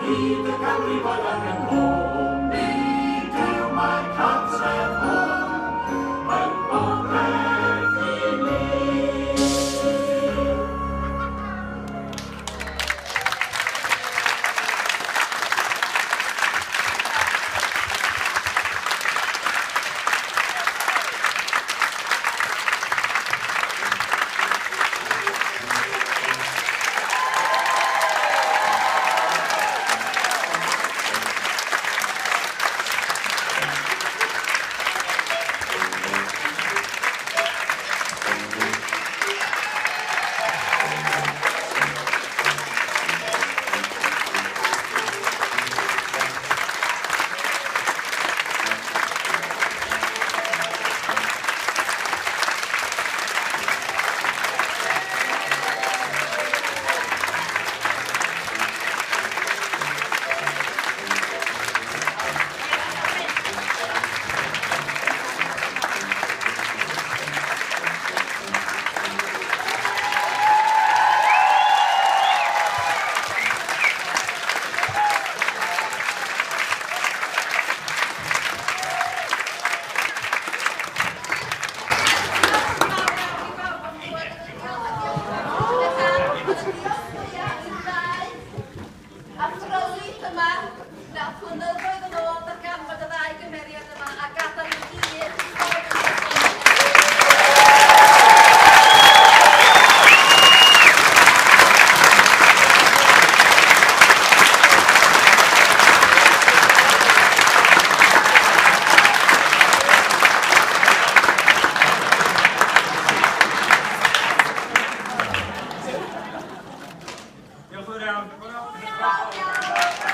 hyd y canrifoedd ac yn ôl. Nid yw mae'r cartref hwn yn bopeth i ni. Athrylith yma, na flynyddoedd yn ôl darganfod y ddau gymeriad yma a gadael i gyd. Diolch yn fawr iawn.